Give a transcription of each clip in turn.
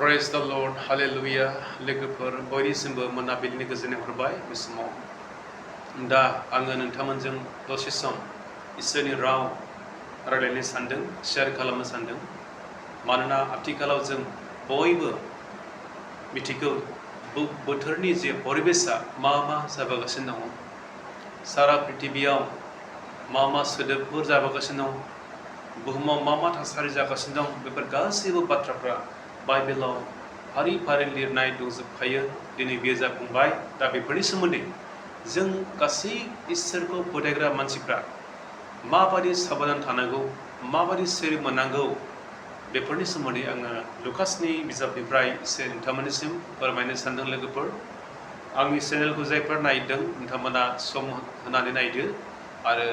Praise the Lord, Hallelujah. लोगोफोर बयनिसिमबो मोनाबिलिनि गोजोननाय हरबाय बे समाव दा आङो नोंथांमोनजों दसे सम इसोरनि राव रायलायनो सानदों, शेयार खालामनो सानदों। मानोना आथिखालाव जों बयबो मिथिगौ बोथोरनि जे परिबेसा मा जाबोगासिनो दङ, सारा पृथिबियाव मा सोदोबफोर जाबोगासिनो दं, बुहुमाव मा थासारि जागासिनो दं, बेफोर गासैबो बाथ्राफ्रा बाइबेलाव फारि फारि लिरनाय दंजोबखायो। दिनै बेयो जाफुंबाय। दा बेफोरनि सोमोन्दै जों गासै इसोरखौ फोथायग्रा मानसिफ्रा माबादि साबधान थानांगौ, माबादि सोर मोननांगौ, बेफोरनि सोमोन्दै आङो लुकासनि बिजाबनिफ्राय एसे नोंथांमोननिसिम फोरमायनो सानदों। लोगोफोर, आंनि चेनेलखौ जायफोर नायदों नोंथांमोना सम होनानै नायदो आरो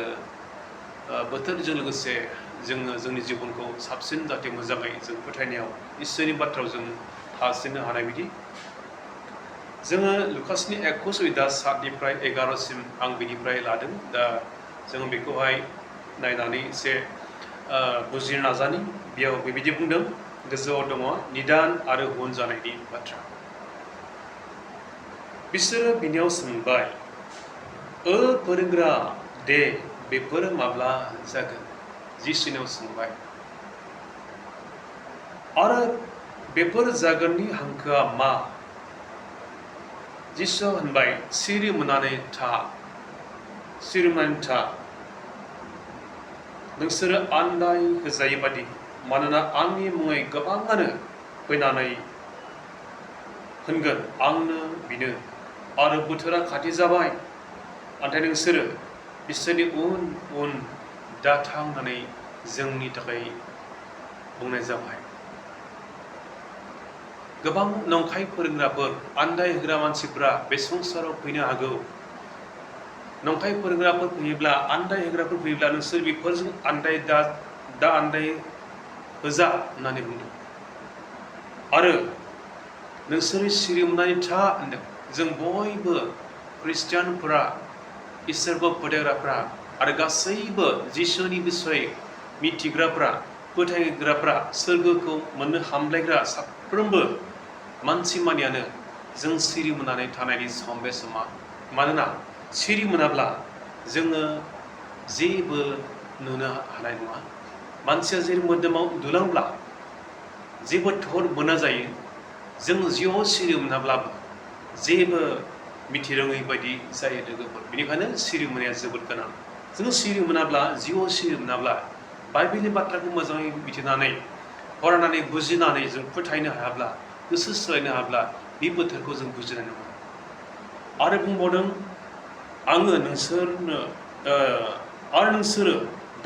बोथोरजों लोगोसे जोङो जोंनि जिबनखौ साबसिन जाहाथे मोजाङै जों फोथायनायाव इसोरनि बाथ्रायाव जों थासिननो हानाय बायदि जोङो लुकासनि 21 अध्याय 7निफ्राय 11सिम आं बिनिफ्राय लादों। दा जों बेखौहाय नायनानै एसे बुजिनो नाजानि। बेयाव बेबायदि बुंदों, गोजौआव दङ निदान आरो हुन जानायनि बाथ्रा। बिसोरो बिनियाव सोंबाय, फोरोंग्रा दे बेफोर माब्ला जागोन? जिसुनियाव सोंबाय आरो बेफोर जागोननि हांखोआ मा? जिसुआ होनबाय, सिरि मोननानै था, सिरि मोननानै था, नोंसोरो आन्दाय होजायै बादि। मानोना आंनि मुङै गोबाङानो फैनानै होनगोन, आंनो बिनो, आरो बोथोरा खाथि जाबाय। नाथाय नोंसोरो बिसोरनि उन उन दाथां होननानै जोंनि थाखाय बुंनाय जाबाय। गोबां नंखाय फोरोंग्राफोर, आन्दाय होग्रा मानसिफ्रा बे संसाराव फैनो हागौ। नंखाय फोरोंग्राफोर फैयोब्ला, आन्दाय होग्राफोर फैयोब्ला नोंसोर बेफोरजों दा आन्दाय होजा होननानै बुंदों। आरो नोंसोरो सिरि मोननानै था होनदों। जों बयबो ख्रिस्टियानफोरा, इसोरखौ फोथायग्राफ्रा आरो गासैबो जिसुनि बिसय मिथिग्राफ्रा, फोथायग्राफ्रा, सोरगोखौ मोननो हामलायग्रा साफ्रोमबो मानसि मानियानो जों सिरि मोननानै थानायनि सम बे समा। मानोना सिरि मोनाब्ला जोङो जेबो नुनो हानाय नङा। मानसिया जेरै मोदोमाव उन्दुलांब्ला जेबो थर मोना जायो, जों जिउआव सिरि मोनाब्लाबो जेबो मिथिरोङै बायदि जायो लोगोफोर। बेनिखायनो सिरि मोननाया जोबोद गोनां। जों सिरि मोनाब्ला, जिउआव सिरि मोनाब्ला, बाइबेलनि बाथ्राखौ मोजाङै मिथिनानै फरायनानै बुजिनानै जों फोथायनो हायाब्ला, गोसो सोलायनो हायाब्ला, बे बोथोरखौ जों बुजिनाय नङा। आरो बुंबावदों, आङो नोंसोरो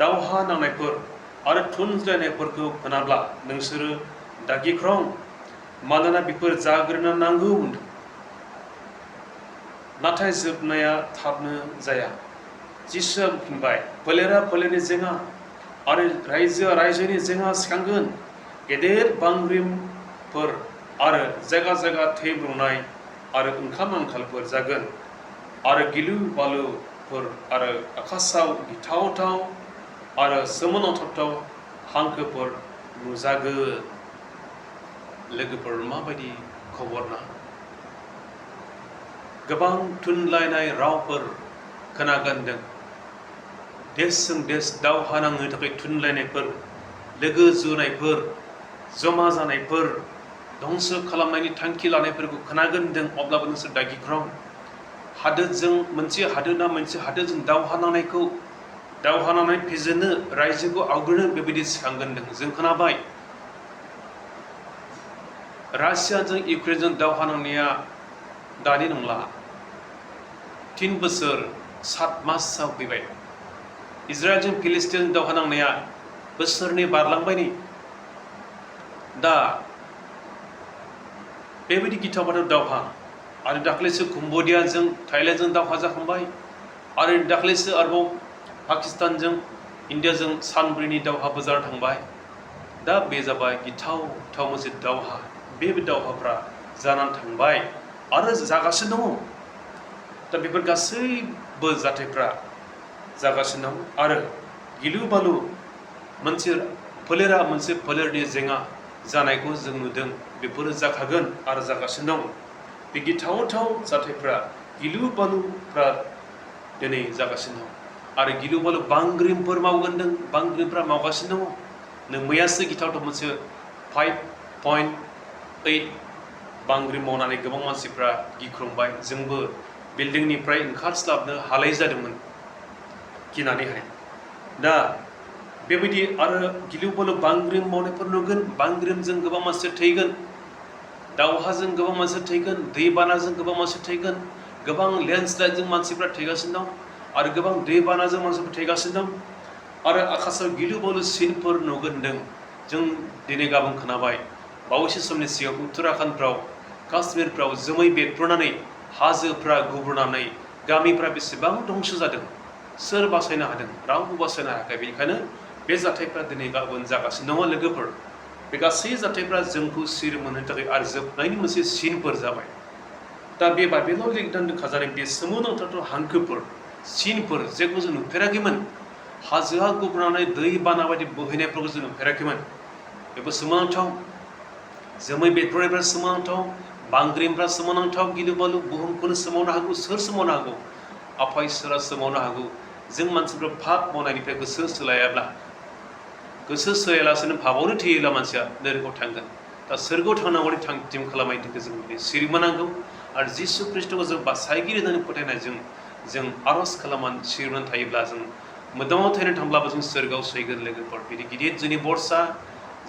दावहा नांनायफोर आरो थुनज्लायनायफोरखौ खोनाब्ला नोंसोरो दा गिख्रं, मानोना बेफोर जाग्रोनो नांगौ होनदों, नाथाय जोबनाया थाबनो जाया। जिसुआ बुंबाय, फोलेरा फोलेरनि जेंना आरो रायजोआ रायजोनि जेंना सिखांगोन। गेदेर बांग्रिफोर आरो जायगा जायगा थै ब्रंनाय आरो ओंखाम आंखालफोर जागोन। आरो गिलु बालुफोर आरो आकाशाव गिथावथाव आरो सोमोनांथाव हांखोफोर नुजागोन। लोगोफोर, माबायदि खबर ना? गोबां थुनलायनाय रावफोर खोनागोनदों। देशजों देश दावहा नांनो थाखाय थुनलायनायफोर, लोगो जुनायफोर, जमा जानायफोर, धंस खालामनायनि थांखि लानायफोरखौ खोनागोनदों। अब्लाबो नोंसोर दा गिख्रं, हादोरजों मोनसे हादोरना मोनसे हादोरजों दावहा नांनाय फेजेननो, रायजोखौ आवग्रिनो बेबायदि सिखांगोनदों। जों खोनाबाय रासियाजों इउक्रेनजों दावहा नांनाया दानि नंला, 3 बोसोर 7 मासाव फैबाय। इजराइलजों फिलिस्टिनजों दावहा नांनाया बोसोरनै बारलांबाय नै। दा बेबायदि गिथाव बाथाव दावहा, आरो दाख्लैसो कम्बोडियाजों थाइलेण्डजों दावहा जाखांबाय, आरो दाख्लैसो आरोबाव पाकिस्तानजों इन्डियाजों सानब्रैनि दावहाबो जाना थांबाय। दा बे जाबाय गिथावथाव मोनसे दावहा। बे दावहाफ्रा जानानै थांबाय आरो जागासिनो दङ। दा बेफोर गासैबो जाथायफ्रा जागासिनो दं। आरो गिलु बालु, मोनसे फोलेरा मोनसे फोलेरनि जेंना, जानायखौ जों नुदों बेफोरो जाखागोन आरो जागासिनो दं बे गिथावथाव जाथायफ्रा गिलु बालुफ्रा दिनै जागासिनो दं आरो गिलु बालु बांग्रिंफोर मावगोनदों बांग्रिंफ्रा मावगासिनो दङ मैयासो गिथावथाव मोनसे 5.8 बांग्रिं मावनानै गोबां मानसिफ्रा गिख्रंबाय जोंबो बिल्डिंनिफ्राय ओंखारस्लाबनो हालाय जादोंमोन गिनानैहाय दा बेबायदि आरो गिलु बालु बांग्रिं मावनायफोर नुगोन बांग्रिंजों गोबां मानसि थैगोन दावहाजों गोबां मानसि थैगोन दैबानाजों गोबां मानसि थैगोन गोबां लेन्डस्लाइडजों मानसिफ्रा थैगासिनो दं आरो गोबां दैबानाजों मानसिफ्रा थैगासिनो दं आरो आकाशाव गिलु बालु सिनफोर नुगोनदों जों दिनै गाबोन खोनाबाय बावैसो समनि सिगां उत्तराखन्डफ्राव काश्मीरफ्राव जोमै बेरफ्रुनानै हाजोफ्रा गुब्रुनानै गामिफ्रा बेसेबां दंस जादों सोर बासायनो हादों रावबो बासायनो हायाखै बेनिखायनो बे जाथायफ्रा दिनै गाबोन जागासिनो दङ लोगोफोर बे गासै जाथायफ्रा जोंखौ सिर मोनहोनो थाखाय आरो जोबनायनि मोनसे सिनफोर जाबाय दा बे बाइबेलाव लिरनानै दोनखाजानाय बे सोमोनांथाव हांखोफोर सिनफोर जेखौ जों नुफेराखैमोन हाजोआ गुब्रुनानै दै बाना बायदि बोहैनायफोरखौ जों नुफेराखैमोन बेबो सोमोनांथाव जोमै बेरफ्रुनायफ्रा सोमोनांथाव बांग्रिंफ्रा सोमोनांथाव गिलु बालु बुहुमखौनो सोमावनो हागौ सोर सोमावनो हागौ आफा इसोरा सोमावनो हागौ जों मानसिफ्रा पाप मावनायनिफ्राय गोसो सोलायाब्ला गोसो सोलायालासेनो पापावनो थैयोब्ला मानसिया नोरगआव थांगोन दा सोरगोआव थांनांगौनि थांखिम खालामनायनि थाखाय जों बे सिरिमोनांगौ आरो जिसु ख्रिस्ट'खौ जों बासायगिरि होननानै फोथायनायजों जों आर'ज खालामनानै सिरिमोनानै थायोब्ला जों मोदोमाव थैनो थांब्लाबो जों सोरगोआव सैगोन लोगोफोर बिदि गिदिर जोंनि बरसा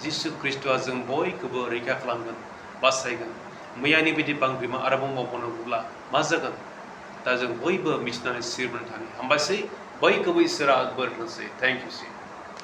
जिसु ख्रिस्ट'आ जों बयखौबो रैखा खालामगोन बासायगोन मैयानि बायदि बांग्रिमा आरोबाव मावबावनांगौब्ला मा जागोन दा जों बयबो मिथिनानै सिरिमोनानै थानो हामबायसै बयखौबो इसोरा बोर होनोसै थेंक इउ